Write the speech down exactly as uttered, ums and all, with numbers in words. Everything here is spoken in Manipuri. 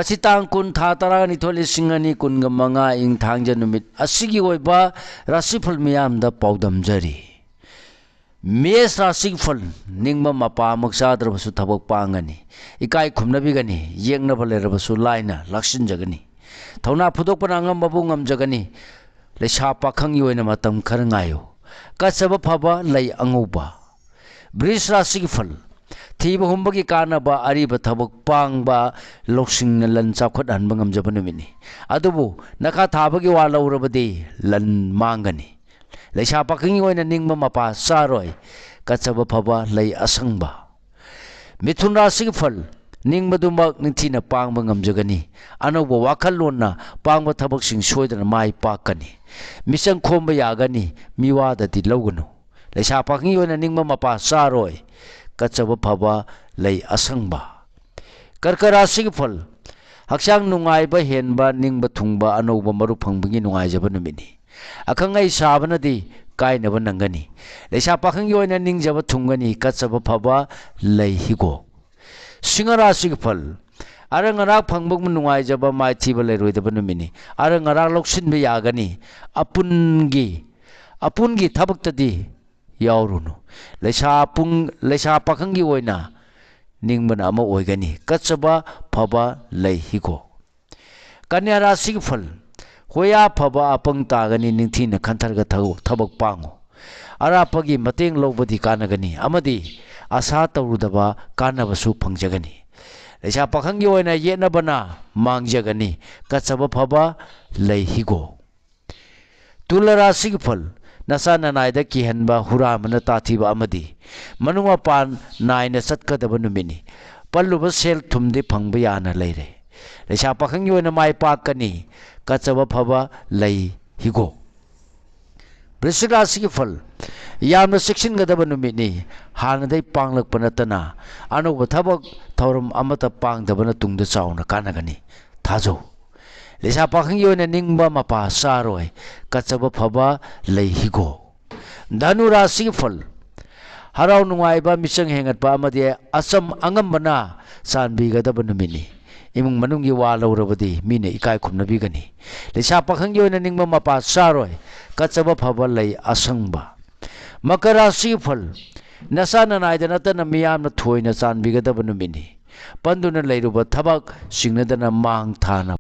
ꯉꯁꯤ ꯇꯥꯡ ꯀꯨꯟ, ꯊꯥ ꯇꯔꯥꯅꯤꯊꯣꯏ, ꯂꯤꯁꯤꯡ ꯑꯅꯤ ꯀꯨꯟꯒ ꯃꯉꯥ, ꯏꯪ ꯊꯥꯡꯖ ꯅꯨꯃꯤꯠ ꯑꯁꯤꯒꯤ ꯑꯣꯏꯕ ꯔꯥꯁꯤꯐꯜ ꯃꯤꯌꯥꯝꯗ ꯄꯥꯎꯗꯝꯖꯔꯤ꯫ ꯃꯦꯁ ꯔꯥꯁꯤꯒꯤ ꯐꯜ: ꯅꯤꯡꯕ ꯃꯄꯥꯃꯛ ꯆꯥꯗ꯭ꯔꯕꯁꯨ ꯊꯕꯛ ꯄꯥꯡꯒꯅꯤ꯫ ꯏꯀꯥꯏ ꯈꯨꯝꯅꯕꯤꯒꯅꯤ꯫ ꯌꯦꯛꯅꯕ ꯂꯩꯔꯕꯁꯨ ꯂꯥꯏꯅ ꯂꯥꯛꯁꯤꯟꯖꯒꯅꯤ꯫ ꯊꯧꯅꯥ ꯐꯨꯗꯣꯛꯄꯅ ꯑꯉꯝꯕꯕꯨ ꯉꯝꯖꯒꯅꯤ꯫ ꯂꯩꯁꯥ ꯄꯥꯈꯪꯒꯤ ꯑꯣꯏꯅ ꯃꯇꯝ ꯈꯔ ꯉꯥꯏꯌꯨ꯫ ꯀꯠꯆꯕ ꯐꯕ: ꯂꯩ ꯑꯉꯧꯕ꯫ ꯕ꯭ꯔꯤꯖ ꯔꯥꯁꯤꯒꯤ ꯐꯜ: ꯊꯤꯕ ꯍꯨꯝꯕꯒꯤ ꯀꯥꯟꯅꯕ, ꯑꯔꯤꯕ ꯊꯕꯛ ꯄꯥꯡꯕ, ꯂꯧꯁꯤꯡꯅ ꯂꯟ ꯆꯥꯎꯈꯠꯍꯟꯕ ꯉꯝꯖꯕ ꯅꯨꯃꯤꯠꯅꯤ꯫ ꯑꯗꯨꯕꯨ ꯅꯈꯥ ꯊꯥꯕꯒꯤ ꯋꯥ ꯂꯧꯔꯕꯗꯤ ꯂꯟ ꯃꯥꯡꯒꯅꯤ꯫ ꯂꯩꯁꯥ ꯄꯥꯈꯪꯒꯤ ꯑꯣꯏꯅ ꯅꯤꯡꯕ ꯃꯄꯥ ꯆꯥꯔꯣꯏ꯫ ꯀꯠꯆꯕ ꯐꯕ: ꯂꯩ ꯑꯁꯪꯕ꯫ ꯃꯤꯊꯨꯟ ꯔꯥꯁꯤꯒꯤ ꯐꯜ: ꯅꯤꯡꯕꯗꯨꯃꯛ ꯅꯤꯡꯊꯤꯅ ꯄꯥꯡꯕ ꯉꯝꯖꯒꯅꯤ꯫ ꯑꯅꯧꯕ ꯋꯥꯈꯜꯂꯣꯟꯅ ꯄꯥꯡꯕ ꯊꯕꯛꯁꯤꯡ ꯁꯣꯏꯗꯅ ꯃꯥꯏ ꯄꯥꯛꯀꯅꯤ꯫ ꯃꯤꯆꯪ ꯈꯣꯝꯕ ꯌꯥꯒꯅꯤ꯫ ꯃꯤꯋꯥꯗꯗꯤ ꯂꯧꯒꯅꯨ꯫ ꯂꯩꯁꯥ ꯄꯥꯈꯪꯒꯤ ꯑꯣꯏꯅ ꯅꯤꯡꯕ ꯃꯄꯥ ꯆꯥꯔꯣꯏ꯫ ꯀꯠꯆꯕ ꯐꯕ: ꯂꯩ ꯑꯁꯪꯕ꯫ ꯀꯔꯀ ꯔꯥꯁꯤꯒꯤ ꯐꯜ: ꯍꯛꯆꯥꯡ ꯅꯨꯡꯉꯥꯏꯕ ꯍꯦꯟꯕ, ꯅꯤꯡꯕ ꯊꯨꯡꯕ, ꯑꯅꯧꯕ ꯃꯔꯨꯞ ꯐꯪꯕꯒꯤ ꯅꯨꯡꯉꯥꯏꯖꯕ ꯅꯨꯃꯤꯠꯅꯤ꯫ ꯑꯈꯪ ꯑꯍꯩ ꯁꯥꯕꯅꯗꯤ ꯀꯥꯏꯅꯕ ꯅꯪꯒꯅꯤ꯫ ꯂꯩꯁꯥ ꯄꯥꯈꯪꯒꯤ ꯑꯣꯏꯅ ꯅꯤꯡꯖꯕ ꯊꯨꯡꯒꯅꯤ꯫ ꯀꯠꯆꯕ ꯐꯕ: ꯂꯩ ꯍꯤꯒꯣꯛ꯫ ꯁꯤꯡꯍ ꯔꯥꯁꯤꯒꯤ ꯐꯜ: ꯑꯔꯪ ꯑꯔꯥꯛ ꯐꯪꯕ ꯅꯨꯡꯉꯥꯏꯖꯕ, ꯃꯥꯏꯊꯤꯕ ꯂꯩꯔꯣꯏꯗꯕ ꯅꯨꯃꯤꯠꯅꯤ꯫ ꯑꯔꯪ ꯑꯔꯥꯛ ꯂꯧꯁꯤꯟꯕ ꯌꯥꯒꯅꯤ꯫ ꯑꯄꯨꯟꯒꯤ ꯑꯄꯨꯟꯒꯤ ꯊꯕꯛꯇꯗꯤ ꯌꯥꯎꯔꯨꯅꯨ꯫ ꯂꯩꯁꯥ ꯄꯨꯡ-, ꯂꯩꯁꯥ ꯄꯥꯈꯪꯒꯤ ꯑꯣꯏꯅ ꯅꯤꯡꯕꯅ ꯑꯃ ꯑꯣꯏꯒꯅꯤ꯫ ꯀꯠꯆꯕ ꯐꯕ: ꯂꯩ ꯍꯤꯒꯣꯛ꯫ ꯀꯟꯌꯥ ꯔꯥꯁꯤꯒꯤ ꯐꯜ: ꯍꯣꯌꯥ ꯐꯕ ꯑꯄꯪ ꯇꯥꯒꯅꯤ, ꯅꯤꯡꯊꯤꯅ ꯈꯟꯊꯔꯒ ꯊꯕꯛ, ꯊꯕꯛ ꯄꯥꯡꯉꯨ꯫ ꯑꯔꯥꯞꯄꯒꯤ ꯃꯇꯦꯡ ꯂꯧꯕꯗꯤ ꯀꯥꯟꯅꯒꯅꯤ ꯑꯃꯗꯤ ꯑꯁꯥ ꯇꯧꯔꯨꯗꯕ ꯀꯥꯟꯅꯕꯁꯨ ꯐꯪꯖꯒꯅꯤ꯫ ꯂꯩꯁꯥ ꯄꯥꯈꯪꯒꯤ ꯑꯣꯏꯅ ꯌꯦꯠꯅꯕꯅ ꯃꯥꯡꯖꯒꯅꯤ꯫ ꯀꯠꯆꯕ ꯐꯕ: ꯂꯩ ꯍꯤꯒꯣꯛ꯫ ꯇꯨꯂ ꯔꯥꯁꯤꯒꯤ ꯐꯜ: ꯅꯆꯥ ꯅꯅꯥꯏꯗ ꯀꯤꯍꯟꯕ, ꯍꯨꯔꯥꯟꯕꯅ ꯇꯥꯊꯤꯕ ꯑꯃꯗꯤ ꯃꯅꯨꯡ ꯃꯄꯥꯟ ꯅꯥꯏꯅ ꯆꯠꯀꯗꯕ ꯅꯨꯃꯤꯠꯅꯤ꯫ ꯄꯜꯂꯨꯕ ꯁꯦꯜ ꯊꯨꯝꯗꯤ ꯐꯪꯕ ꯌꯥꯅ ꯂꯩꯔꯦ꯫ ꯂꯩꯁꯥ ꯄꯥꯈꯪꯒꯤ ꯑꯣꯏꯅ ꯃꯥꯏ ꯄꯥꯛꯀꯅꯤ꯫ ꯀꯠꯆꯕ ꯐꯕ: ꯂꯩ ꯍꯤꯒꯣꯛ꯫ ꯕ꯭ꯔꯤꯁꯤꯛ ꯔꯥꯁꯤꯒꯤ ꯐꯜ: ꯌꯥꯝꯅ ꯆꯦꯛꯁꯤꯟꯒꯗꯕ ꯅꯨꯃꯤꯠꯅꯤ꯫ ꯍꯥꯟꯅꯗꯩ ꯄꯥꯡꯂꯛꯄ ꯅꯠꯇꯅ ꯑꯅꯧꯕ ꯊꯕꯛ ꯊꯧꯔꯝ ꯑꯃꯠꯇ ꯄꯥꯡꯗꯕꯅ ꯇꯨꯡꯗ ꯆꯥꯎꯅ ꯀꯥꯟꯅꯒꯅꯤ꯫ ꯊꯥꯖꯧ꯫ ꯂꯩꯁꯥ ꯄꯥꯈꯪꯒꯤ ꯑꯣꯏꯅ ꯅꯤꯡꯕ ꯃꯄꯥ ꯆꯥꯔꯣꯏ꯫ ꯀꯠꯆꯕ ꯐꯕ: ꯂꯩ ꯍꯤꯒꯣꯛ꯫ ꯙꯅꯨ ꯔꯥꯁꯤꯒꯤ ꯐꯜ: ꯍꯔꯥꯎ ꯅꯨꯡꯉꯥꯏꯕ, ꯃꯤꯆꯪ ꯍꯦꯟꯒꯠꯄ ꯑꯃꯗꯤ ꯑꯆꯝ ꯑꯉꯝꯕꯅ ꯆꯥꯟꯕꯤꯒꯗꯕ ꯅꯨꯃꯤꯠꯅꯤ꯫ ꯏꯃꯨꯡ ꯃꯅꯨꯡꯒꯤ ꯋꯥ ꯂꯧꯔꯕꯗꯤ ꯃꯤꯅ ꯏꯀꯥꯏ ꯈꯨꯝꯅꯕꯤꯒꯅꯤ꯫ ꯂꯩꯁꯥ ꯄꯥꯈꯪꯒꯤ ꯑꯣꯏꯅ ꯅꯤꯡꯕ ꯃꯄꯥ ꯆꯥꯔꯣꯏ꯫ ꯀꯠꯆꯕ ꯐꯕ ꯂꯩ ꯑꯁꯪꯕ꯫ ꯃꯀꯔ ꯔꯥꯁꯤꯒꯤ ꯐꯜ: ꯅꯁꯥ ꯅꯅꯥꯏꯗ ꯅꯠꯇꯅ ꯃꯤꯌꯥꯝꯅ ꯊꯣꯏꯅ ꯆꯥꯟꯕꯤꯒꯗꯕ ꯅꯨꯃꯤꯠꯅꯤ꯫ ꯄꯟꯗꯨꯅ ꯂꯩꯔꯨꯕ ꯊꯕꯛ ꯆꯤꯡꯅꯗꯅ ꯃꯥꯡ ꯊꯥꯅ